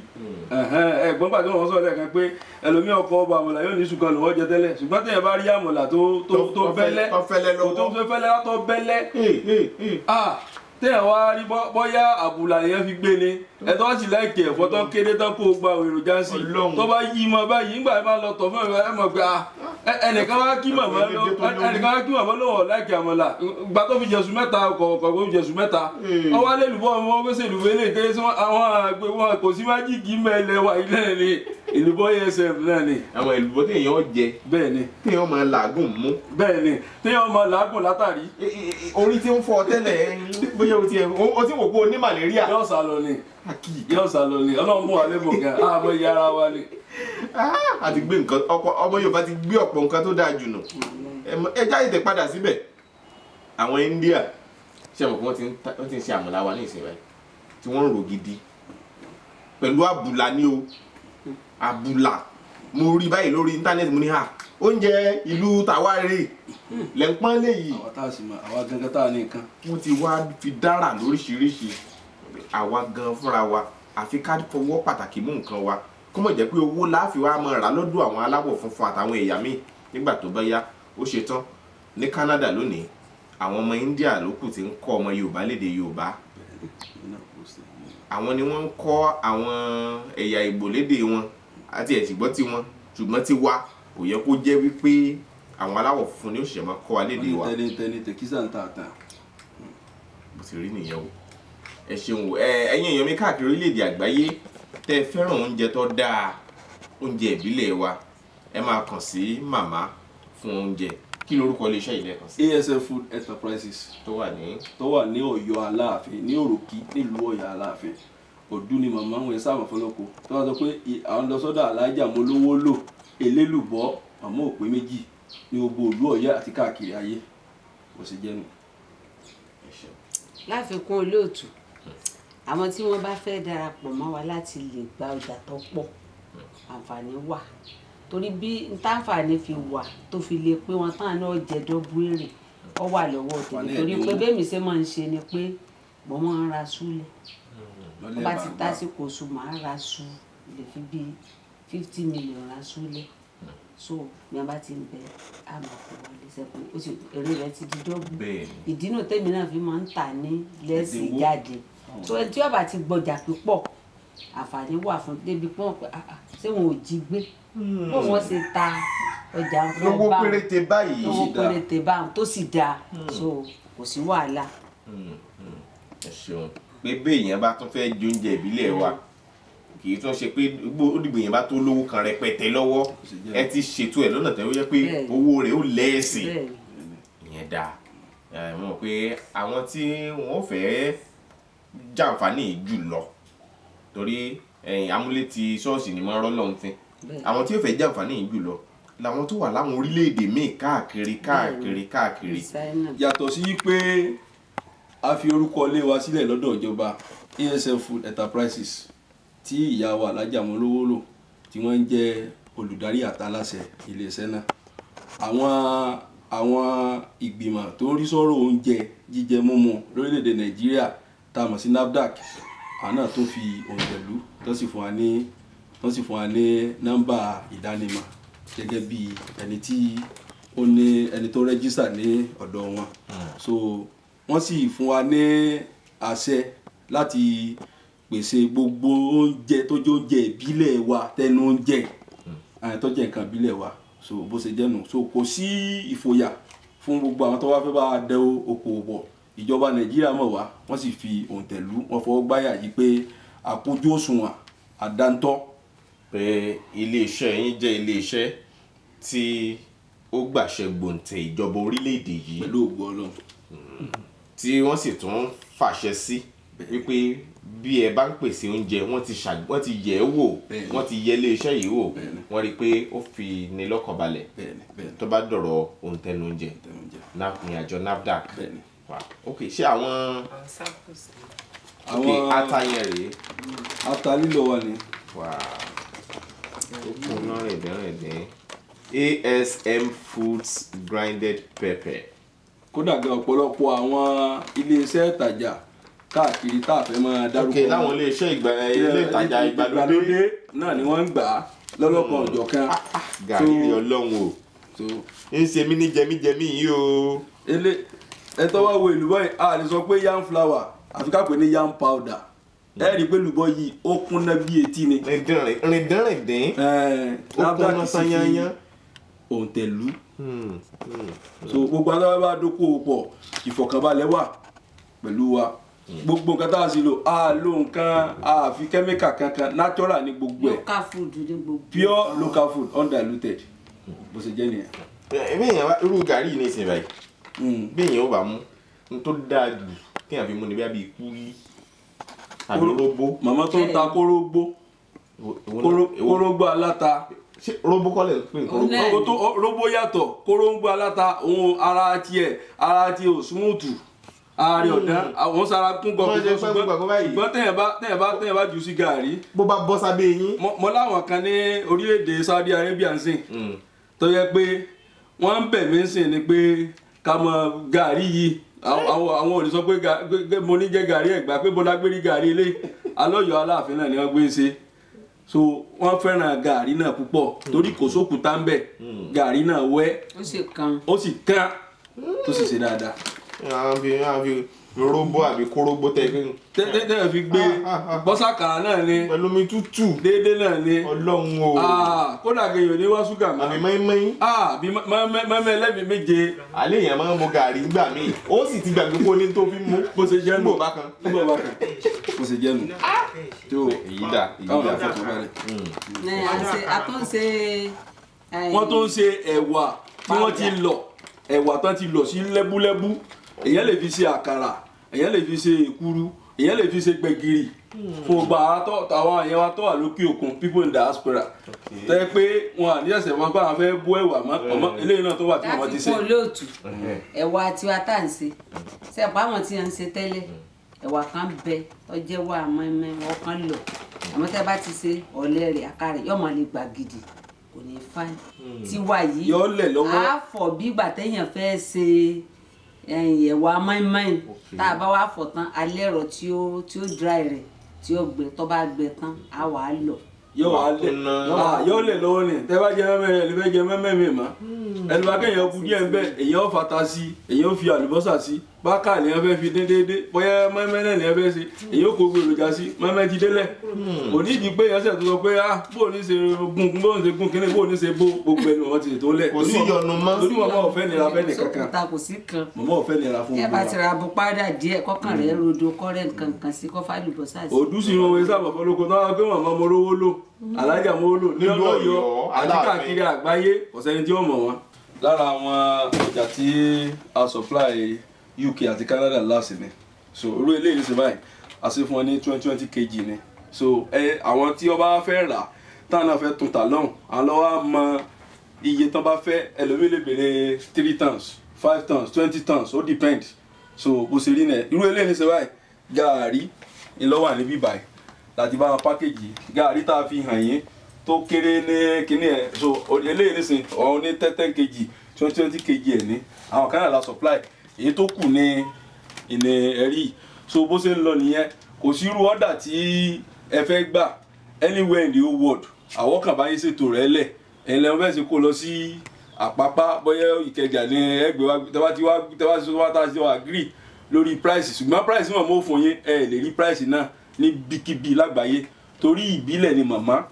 [SPEAKER 1] Ẹ̀gbọ́n pàtó wọn sọ lẹ́ẹ̀kan pé ẹlòmíì ọkọ ọba àmàlà yóò ní ṣùgbọ́n lòun jẹ tẹ́lẹ̀, ṣùgbọ́n tẹ̀yẹ̀ bá rí àmàlà tó bẹ́lẹ́ tó fẹ́lẹ́ tó bẹ́lẹ́ tẹ́yẹ̀ wá rí bọ́yá àbùlà yẹn fi gbé ni, ẹ tó bá sì láìkè ẹ̀fọ́ tó kéde tán kó gba èròjà sí tó bá yí mọ báyìí nígbà máa lọ tọ̀ fún ẹ mọ̀ pé ẹnìkan wá kí màmá lọ́wọ́ láìkè àmàlà gba tó fi jẹ̀sùn mẹ́ta kọ̀ọ̀kan tó fi jẹ̀sùn mẹ́ta ọwọ́ alẹ́ ìlúbọ̀ wọn gbèsè ìlúbọ̀ eléyìí kéré sí àwọn àgbẹ̀ wọn kò sí májíìkì mẹ́lẹ̀ wà ilé ni ìlúbọ̀ ASF náà ni.
[SPEAKER 2] Àwọn ìlúbọ̀ téèyàn jẹ
[SPEAKER 1] bẹ́ẹ̀ ni
[SPEAKER 2] téèyàn máa làágùn mú
[SPEAKER 1] bẹ́ẹ̀ ni téèyàn máa làágùn látàrí.
[SPEAKER 2] Orí tí ń fọ́ tẹ́lẹ̀ bóyá o ti wò pé o ní màlẹ́ríà.
[SPEAKER 1] Yóò sá lọ ni, yóò sá lọ ni, Ọlọ́run mú wa lébùn gan, àmọ́ iye ara wa ni.
[SPEAKER 2] A ti gbé nǹkan ọkọ ọmọ Yorùbá ti gbé ọ̀pọ̀ nǹkan tó dáa jù nù. Ẹ jáde tẹ padà síbẹ̀. Àwọn India ṣe mọ̀ pé wọ́n ti ń ṣe àmàlà wa ní ìsìn báyìí tí wọ́n ń rò gidi pẹ̀lú àbùlà ní o. Àbùlà mo rí báyìí lórí íńtánẹ́ẹ̀tì, mo ní ha oúnjẹ ìlú tàwa rè lẹ́ńpọ́n léyìí.
[SPEAKER 1] Àwa tá a sì mọ àwa gangan tá a ní nǹkan.
[SPEAKER 2] Wọ́n ti wá fi dára lóríṣiríṣi. Àwa gan fúnra wa àfi ká fọwọ́ pàtàkì mú nǹkan wa kó mọ̀ jẹ́ pé owó láàfin wa máa rà lọ́dọ̀ àwọn aláwọ̀ funfun àtàwọn ẹ̀yà míì nígbà tó bá yá. Ó ṣe tán ní Canada lónìí, àwọn ọmọ India ló kù tí ń kọ́ ọmọ Yorùbá lédè Yorùbá. Àwọn ni wọ́n ń kọ́ àwọn ẹ̀yà Ìgbò lédè wọn àti ẹ̀sìgbọ́ tí wọn, ṣùgbọ́n tí wa kò yẹ kó jẹ́ wípé àwọn aláwọ̀ funfun ni ó ṣẹ̀ṣẹ̀ máa kọ́ wa lédè wa.
[SPEAKER 1] Tẹni tẹkísà ń ta àtà.
[SPEAKER 2] Bó ti rí nìyẹn o. Ẹ ṣeun o. Ẹ̀yin èèyàn mi káàkiri orílẹ̀-èdè àgbáyé tẹ́ ẹ fẹ́ràn oúnjẹ tó dáa, oúnjẹ ìbílẹ̀ wa, ẹ máa kàn sí màmá fún oúnjẹ. Kí lorúkọ iléeṣẹ́ yìí lẹ́ẹ̀kan sí?
[SPEAKER 1] ASF Food Enterprises
[SPEAKER 2] tó
[SPEAKER 1] wà ní Ọ̀yọ́ Aláàfin, ní Òròkì nílùú Ọ̀yọ́ Aláàfin. Ọdún ni màmá wọn sábà fọlọ́kọ tó wá sọ pé àwọn lọ sọ́dọ̀ alájà mo lówó lò elélùbọ́ àmọ́ òpé méjì ní gbogbo ìlú Ọ̀yọ́ àti káàkiri ayé kò sì jẹ́nu.
[SPEAKER 4] Láfikún olóòtú, àwọn tí wọ́n bá fẹ́ darapọ̀ mọ́ wa láti lè gba ọjà tó pọ̀, àǹfààní wà, torí bí ntáǹfààní fi wà tó fi lè pé wọn tán náà jẹ dọ́bù èrè ọ wà lọ́wọ́ tèmi, torí pé bẹ́ẹ̀ mi ṣe máa ń ṣe ni pé mo máa ń ra súlẹ̀ tó bá ti tásìkò oṣù máa ń ra sú lè fi bíi 50 million ra súlẹ̀. So ní a bá ti ń bẹ àmọ́ kò wọlé sẹ́kùn ó sì èrè rẹ̀ ti di dọ́bù. Ìdínà tèmi náà fi máa ń tà ní lẹ́sìn jáde. So ẹni tí ó bá ti gbọjà púpọ̀ àǹfààní wà fún débi pọ́n pé ṣé wọn ò jí gbé bó wọn ṣe ta ọjà fún
[SPEAKER 2] lówó péréte báyìí,
[SPEAKER 4] lówó péréte báyìí tó sì dáa, so kò sí wàhálà.
[SPEAKER 2] Ẹ ṣeun. Pé béèyàn bá tún fẹ́ jẹ oúnjẹ ìbílẹ̀ wa kì í tún ṣe pé ó dìbò yẹn bá tó lówó kan rẹpẹtẹ lọ́wọ́, ẹ ti ṣètò ẹ̀ lọ́nà tẹ́wọ́ jẹ́ pé owó rẹ̀ ó lẹ́ẹ̀sì. Ìyẹn dáa. Mo mọ̀ pé àwọn tí wọ́n fẹ́ jàǹfààní jù lọ torí amúlétí ṣọ́ọ̀ṣì ni wọ́n rọ́ lọ́hùn fín, àwọn tí ó fẹ́ jàǹfààní jù lọ làwọn tó wà láwọn orílẹ̀-èdè míì káàkiri káàkiri káàkiri.
[SPEAKER 1] Yàtọ̀ sí pé A fi orúkọ ilé wa sílẹ̀ lọ́dọ̀ ìjọba ASM Food Enterprises tí ìyá wa Alhaja Mọ́lówólò tí wọ́n ń jẹ́ olùdarí àtàláṣẹ iléeṣẹ́ náà. Àwọn ìgbìmọ̀ tó ń rí sọ́rọ̀ oúnjẹ jíjẹ múmu lórílẹ̀‐èdè Nàìjíríà tá a mọ̀ sí NAFDAC, àwọn náà tó fi òǹtẹ̀lú tó sì fún wa ní nọ́mbà ìdánimọ̀ gẹ́gẹ́ bí ẹni tí ó ní ẹni tó rẹ́jísà ní ọ̀dọ̀ wọn. So wọ́n sì fún wa ní àṣẹ láti pèsè gbogbo oúnjẹ tó jẹ́ oúnjẹ ìbílẹ̀ wa, tẹnu oúnjẹ tó jẹ́ nǹkan ìbílẹ̀ wa. So bó ṣe jẹ́ nù. So kò sí ìfòyà fún gbogbo àwọn tó wá fẹ́ bá wa dẹ okòwò pọ̀. Ìjọba Nàìjíríà mọ̀ wá, wọ́n sì fi òǹtẹ̀lú wọn fọwọ́ gbáyà yìí pé àpójú òṣùwọ̀n àdáńtọ́.
[SPEAKER 2] Pé iléeṣẹ́ yín jẹ́ iléeṣẹ́ tí ó gbàṣẹ gbòǹtẹ̀ ìjọba orílẹ̀-èdè yìí
[SPEAKER 1] pẹ̀lú ògo Ọlọ́run,
[SPEAKER 2] tí wọ́n sì tún fàṣẹ sí wípé bí ẹ bá ń pèsè oúnjẹ, wọ́n ti yẹ̀ ẹ́ wò, wọ́n ti yẹ̀ iléeṣẹ́ yìí wò, wọ́n rí i pé ó fi ní lọ́kàn balẹ̀ tó bá dọ̀rọ̀ òǹtẹ̀nu oúnjẹ ní àjọ NAFDAC. Ok, ṣé àwọn ata yẹn rèé?
[SPEAKER 1] Ata lílọ wa ni.
[SPEAKER 2] Ó kúnná rìndínrìndín. ASM Foods grinded pepper.
[SPEAKER 1] Kódà gan ọ̀pọ̀lọpọ̀ àwọn iléeṣẹ́ ìtajà káàkiri tá a fẹ́ máa dárúkọ.
[SPEAKER 2] Ok, láwọn iléeṣẹ́ ilé ìtajà ìgbàlódé
[SPEAKER 1] náà ni wọ́n ń gbà á lọ́lọ́kan ọ̀jọ̀kan.
[SPEAKER 2] Gàrí rí Ọlọ́run o, ń ṣe mí ní jẹmíjẹmí yìí o.
[SPEAKER 1] Ẹ tó wá wo èlùbọ́ yìí, a lè sọ pé yam flour àfi ká pè ní yam powder. Ẹ rí i pé èlùbọ́ yìí ó kúnná bí etí ni.
[SPEAKER 2] Rìndínrìndín ó kúnná sányányán.
[SPEAKER 1] Òǹtẹ̀lú. So gbogbo àwọn bá dókòwò pọ̀, ìfọ̀kànbalẹ̀ wà pẹ̀lú wa. Gbogbo nǹkan tá a sì lò, a lò nǹkan, a fi kẹ́míkà kankan, natural ní gbogbo ẹ̀.
[SPEAKER 4] Local food ní gbogbo.
[SPEAKER 1] Pure local food undiluted. Bó ṣe jẹ́ nìyẹn.
[SPEAKER 2] Ẹ̀mí èèyàn irú gàrí yìí ní ìsìn báyìí. Bí èèyàn ò bá mú, n tó dáa jù kéèyàn fi mú ni bí i kúlí àbí róbó.
[SPEAKER 1] Màmá tó ń ta kórógbó, kórógbó aláta.
[SPEAKER 2] Ṣé róbó kọ́ lẹ̀ ń pè ní
[SPEAKER 1] kórógbó? Róbó yàtọ̀, kórógbó aláta, òun ara tiẹ̀ ò smúùtù, ara rẹ̀ ọ̀dán, àwọn sara kún gbọ̀ngàn ṣùgbọ́n tẹ̀yẹ̀ bá jù sí gàrí.
[SPEAKER 2] Bó bá bọ́ sábẹ́ yín.
[SPEAKER 1] Mo láwọn kan ní orílẹ̀-èdè Saudi Arabia ń sìn tó yẹ pé wọ́n ń bẹ̀ mí ń sìn ni pé ká mọ gàrí yìí. Àwọn ò ní sọ pé mo ní jẹ gàrí Ẹ̀gbá, pé mo lágbérí gàrí ilé alọ́yọ̀ Aláàfin náà ni wọ́n gbé ń ṣe. So wọ́n fẹ́ràn gàrí náà púpọ̀ torí kò sókùtà ń bẹ̀, gàrí náà wẹ́, ó sì kán tó sì ṣe dáadáa.
[SPEAKER 2] Àbí róbó àbí kórógbó tẹ́
[SPEAKER 1] fi gbé bọ́sàkàrà náà ni
[SPEAKER 2] pẹ̀lú omi tútù
[SPEAKER 1] déédéé náà ni.
[SPEAKER 2] Ọlọ́run o.
[SPEAKER 1] Kódà kéèyàn ní wá ṣúgà mọ́.
[SPEAKER 2] Àbí mọ́ínmọ́ín.
[SPEAKER 1] Àbí mọ́ínmọ́ín ẹlẹ́mìí méje.
[SPEAKER 2] Àlẹ́ èèyàn máa ń mu gàrí nígbà míì, ó sì ti gbàgbé kó ní tó fi mú.
[SPEAKER 1] Bó ṣe jẹ́ nù.
[SPEAKER 2] Nígbò bá kan.
[SPEAKER 1] Bó ṣe jẹ́ nù. Tó
[SPEAKER 2] èyí dà, èyí
[SPEAKER 1] káwọn
[SPEAKER 2] dà.
[SPEAKER 1] afọkàn balẹ̀.
[SPEAKER 4] Wọ́n
[SPEAKER 1] tó ń ṣe ẹ̀wà tí wọ́n ti lọ̀, ẹ̀wà tán ti lọ̀ sí lẹ́búlẹ́bú. Èyàn lè fi ṣe àkàrà, èyàn lè fi ṣe èkuru, èyàn lè fi ṣe gbẹ̀gìrì fún ọgbà àwọn àyẹ̀wò tó wà lókè òkun, people in diaspora tẹ́ pé wọn à ní ẹsẹ̀ wọn bá wọn fẹ́ bó ẹ̀wà mọ́ ọmọ eléyìí náà tó wà tí wọ́n ti ṣe.
[SPEAKER 4] Láti fún olóòtú ẹ̀wà tiwa tá à ń ṣe sẹ́pọ̀ àwọn tí wọ́n ń ṣe tẹ́lẹ̀, ẹ̀wà kan bẹ tó jẹ́ wà mọ́ẹ́mọ́ wọn kan lọ, àmọ́ tẹ́ bá ti ṣe ọ̀lẹ́ rẹ̀ àkàrà rẹ̀ yóò máa lè gbà gidi, kò ní fáìn. Tiwa yìí
[SPEAKER 1] yóò lẹ̀ lọ́wọ́.
[SPEAKER 4] Á fọ̀ bí ìgbà téèyàn fẹ́ ṣe ẹ̀wà mọ́ínmọ́ín. Tá a bá wá fọ̀ tán, alẹ́ rọ̀ tí ó dry rẹ̀ tí ó gbẹ, tó bá gbẹ tán á wà á lọ.
[SPEAKER 1] Yóò lẹ̀ lọ́wọ́ ni tẹ́ bá jẹ mẹ́mẹ́ rẹ̀ lè fẹ́ jẹ mẹ́mẹ́ mi mọ́. Ẹnu bá kéèyàn kú díẹ̀ ń bẹ̀, èèyàn fata sí, èèyàn fi àlùbọ́sà sí, bákà ni wọ́n fẹ́ fi dín déédéé, bóyá mẹ́mẹ́ náà ni wọ́n fẹ́ ṣe, èèyàn kò gbé èròjà sí, mẹ́mẹ́ ti délẹ̀. Kò ní ìdí pé èèyàn ṣẹ̀ tó sọ pé ah bó ní ṣe gún, bó ní ṣe gún kíní, bó ní ṣe bó, gbogbo ẹnu wọn ti ṣètò lẹ̀.
[SPEAKER 2] Kò sí yọnu mọ́.
[SPEAKER 1] Torí màmá ò fẹ́ nira fẹ́ nìkankan.
[SPEAKER 4] Kò sí kan.
[SPEAKER 1] Màmá ò fẹ́ nira fún
[SPEAKER 4] Ẹ
[SPEAKER 1] gbogbo
[SPEAKER 4] bá
[SPEAKER 1] wa.
[SPEAKER 4] ti ra bó padà díẹ̀, kọ́kàn rẹ̀ rodo, kọ́rẹ́ nǹkan kan sí, kọ́ fàlùbọ́sà sí.
[SPEAKER 1] Òdú sì wọn wẹ sábà fọlọ́kọ tó wá pé màmá mo rówó lò, Alájà mo lò ní
[SPEAKER 2] Nílùú
[SPEAKER 1] Ọ̀yọ́
[SPEAKER 2] Ọ̀yọ́,
[SPEAKER 1] àti
[SPEAKER 2] Aláàfin.
[SPEAKER 1] káàkiri àgbáyé, kò sẹ́ni tí ó mọ̀ wọ́n. Lára àwọn ọjà tí a supply UK àti Canada last ni. So irú eléyìí ṣe báyìí, a ṣe fún wọn ní 20 kg ni. So àwọn tí wọ́n bá fẹ́ rà, táwọn náà fẹ́ tún tà lọ́hùn, àwọn lọ́wọ́ á mọ iye tán bá fẹ́. Ẹlòmíì lè béèrè 3 tons, 5 tons, 20 tons, ó depend. So bó ṣe rí nẹ irú eléyìí ṣe báyìí, gàárì ńlọ́wà níbí báyìí láti bá wọn pákéjì gàárì tá a fi hàn yín tó kéré ní kíní ẹ̀. So eléyìí nísìn ọ̀hún ní 10 kg 20 kg ẹ̀ ní àwọn kan náà la supply, èyí tó kù ní ìní ẹ̀rí. So bó ṣe ń lọ nìyẹn, kò sí irú ọ̀dà tí ẹ fẹ́ gbà anywhere in the whole world, àwọn kan bá yín ṣètò rẹ̀ lẹ̀, ẹ̀yin lẹ́wọ̀n bẹ́ẹ̀ ṣe kó lọ sí Àpápá, bóyá Ìkẹjà ní ẹgbẹ́ wa, tẹ́wá ti wá tẹ́wá ti wá tá a ti wá agree lórí price. Ṣùgbọ́n price náà mo fún yín, ẹ lè rí price náà ní bíkíbi lágbàáyé, torí ìbílẹ̀ ni màmá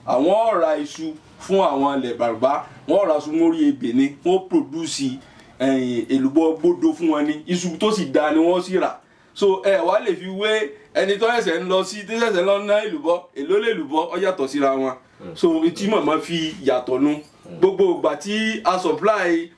[SPEAKER 1] àwọn ọ̀ra iṣu fún àwọn ilẹ̀ bàbá wọn ọ̀ra iṣu mórí ebè ni wọ́n produce èlùbọ́ gbódò fún wọn ní iṣu tó sì dáa ni wọ́n sì rà. So ẹ wá lè fi wé ẹni tó ẹsẹ̀ ń lọ sí tó ẹsẹ̀ lọ ná èlùbọ́, èló lè lùbọ́ ó yàtọ̀ síra wọn. So etí màmá fi yàtọ̀ nu gbogbo ìgbà tí a supply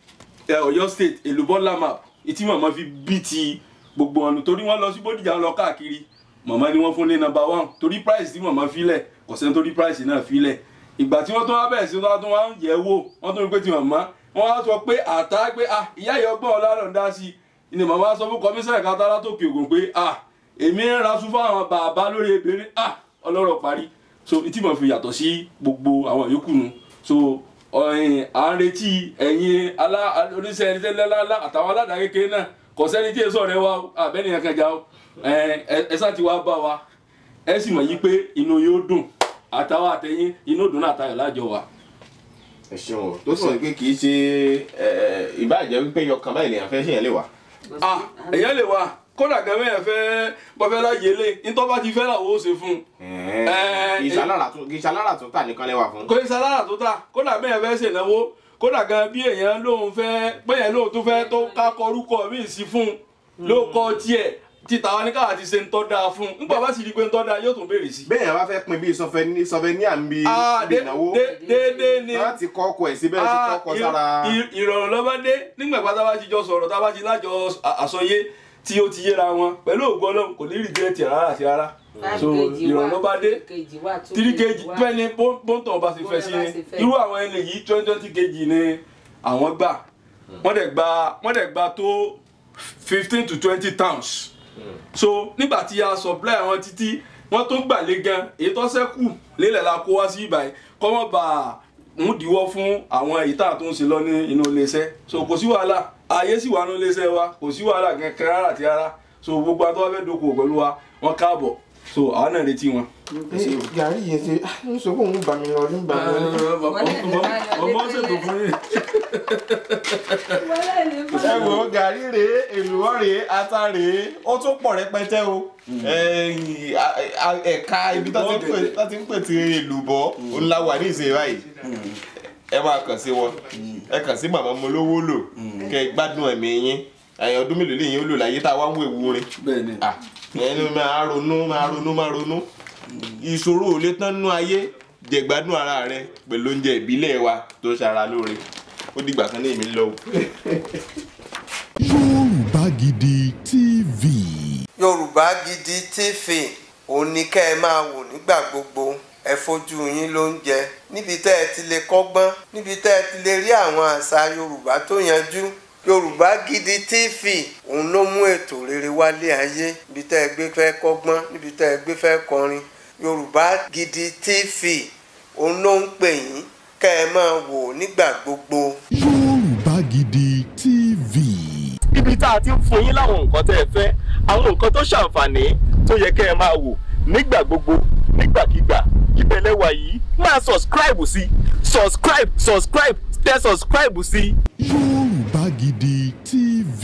[SPEAKER 1] Ọ̀yọ́ state èlùbọ́ lamap, etí màmá fi bí ti gbogbo ọ̀nà, torí wọ́n lọ sí Bódìjà lọ káàkiri, màmá ni wọ́n fún ní number 1 torí price tí màmá filẹ̀ kò sẹ́ni torí price náà filẹ̀. Ìgbà tí wọ́n tún wá bẹ̀rẹ̀ sí wọ́n tún wá ń yẹ̀ wò, wọ́n tún rí pé ti màmá wọ́n wá sọ pé àtà pé ah ìyá ìyá ọgbọ́n ọlọ́run dá sí i ni màmá sọ fún kọmíṣánná kátàlá tó kè ògùn pé ah èmi ń ra sún fáwọn bàbá lórí ebèrè ah ọlọ́rọ̀ parí. So tí mo fi yàtọ̀ sí gbogbo àwọn yòókù nu. So à ń retí ẹ̀yin oníṣẹ́ ẹni tẹ́lẹ̀ lálá àtàwọn aládàá kékeré náà, kò sẹ́ni tí èso rẹ̀ wá àbẹ́nìyàn kan já o, ẹ sá ti wá bá wa, ẹ sì mọ̀ yí pé inú yóò dùn àtàwọn àtẹ̀yìn, inú dùn náà àtayọ̀ lájọ wa.
[SPEAKER 2] Ẹ ṣeun o, tó sọ pé kì í ṣe ìbáàjẹ́ wípé yọkàn báyìí lèèyàn fẹ́ ṣèyàn lè wà.
[SPEAKER 1] Èèyàn lè wà, kódà gan bẹ́ẹ̀ fẹ́ bọ́fẹ́ láyé lé nítorí bá ti fẹ́ làwọn ó ṣe fún un.
[SPEAKER 2] Kì í ṣalára tó tà nìkan lẹ́wà fún.
[SPEAKER 1] Kò í ṣalára tó tà, kódà bẹ́ẹ̀ fẹ́ ṣènáwó, kódà gan bí èèyàn lóun fẹ́ bẹ́ẹ̀ lóun tó fẹ́ tó ká kọrúkọ míì sí fún un ló kọ tiẹ̀ títà wa ní káà ti ṣe ń tọ́ dáa fún un, nígbà bá sì rí pé ń tọ́ dáa yóò tún béèrè sí.
[SPEAKER 2] Bẹ́ẹ̀ yẹn bá fẹ́ pin bíi sọfẹ́níà ń bi ìnáwó
[SPEAKER 1] déédéé ni
[SPEAKER 2] láti kọ́ ọkọ̀ ẹ̀ síbẹ̀ sí kọ́ ọkọ̀ sára.
[SPEAKER 1] Ìrọ̀rùn ló bá dé nígbà pátá bá ti jọ sọ̀rọ̀ tá a bá ti lájọ àsọyé tí ó ti yéra wọn pẹ̀lú ògo Ọlọ́run kò ní rìgírẹ́tì rárá àti rárá. So ìrọ̀rùn ló bá dé 3 kg pẹ́ni bóńtọ̀ bá ti fẹ́ sí ni irú àwọn ẹni yìí 20 kg ni àwọn gbà, wọ́n dẹ̀ gba tó 15 to 20 tons. So nígbà tí a supply àwọn títí wọ́n tó gbà lé gan, èyí tó ṣẹ́kù lélẹ̀ la kó wá sí ìbàyí kọ́ wọ́n bá ń diwọ́ fún àwọn èyí tá a tó ń ṣe lọ ní inú iléeṣẹ́. So kò sí wàhálà, ààyè sì wà ní iléeṣẹ́ wa, kò sí wàhálà kankan rárá àti rárá. So gbogbo àtọ́wá fẹ́ dókòwò pẹ̀lú wa wọ́n káàbọ̀, so àwọn náà retí wọn.
[SPEAKER 2] Gàrí yìí ṣe ń sọ pé òun bà mí lọ ní bà mí lọ.
[SPEAKER 1] Ọmọ ṣètò fún yín.
[SPEAKER 2] Ẹ wo gàrí rèé, èlùbọ́ rèé, ata rèé, ó tún pọ̀ rẹpẹtẹ o. Ẹ̀ka ibi tó ti ń pè ti èlùbọ́ ńlá wà ní ìsìn báyìí. Ẹ máa kàn sí wọn, ẹ kàn sí màmá mo lówó lò, kẹ gbádùn ẹ̀mí yín. Ẹ̀yìn ọdún mélòó lèyìn ó lò láyé tá a wá ń wo ewu rin. Ẹni máa ronú máa ronú máa ronú. Ìṣòro ò lè tán nú ayé, jẹ̀gbádùn ara rẹ pẹ̀lú oúnjẹ ìbílẹ̀ wa tó ṣara lóore. Ó dìgbà kan ní èmi lọ.
[SPEAKER 3] Yorùbá Gidi TV.
[SPEAKER 5] Yorùbá Gidi TV òun ni kẹ́ ẹ máa wò nígbà gbogbo. Ẹ fojú yín ló ń jẹ níbi tẹ́ ẹ ti lè kọ́gbọ́n, níbi tẹ́ ẹ ti lè rí àwọn àṣà Yorùbá tó yanjú. Yorùbá Gidi TV òun ló mú ètò rere wálé ayé, níbi tẹ́ ẹ gbé fẹ́ kọ́gbọ́n, níbi tẹ́ ẹ gbé fẹ́ kọrin. Yorùbá Gidi TV òun ló ń pè yín kẹ́ ẹ máa wò nígbà gbogbo.
[SPEAKER 3] Yorùbá Gidi TV.
[SPEAKER 2] Ibi tá a ti ń fún yín láwọn nǹkan tẹ́ ẹ fẹ́, àwọn nǹkan tó ṣàǹfààní tó yẹ kẹ́ ẹ máa wò nígbà gbogbo nígbàkigbà, ìbẹ̀lẹ̀ wà yìí máa subscribe sí, subscribe subscribe tẹ subscribe sí.
[SPEAKER 3] Yorùbá Gidi TV.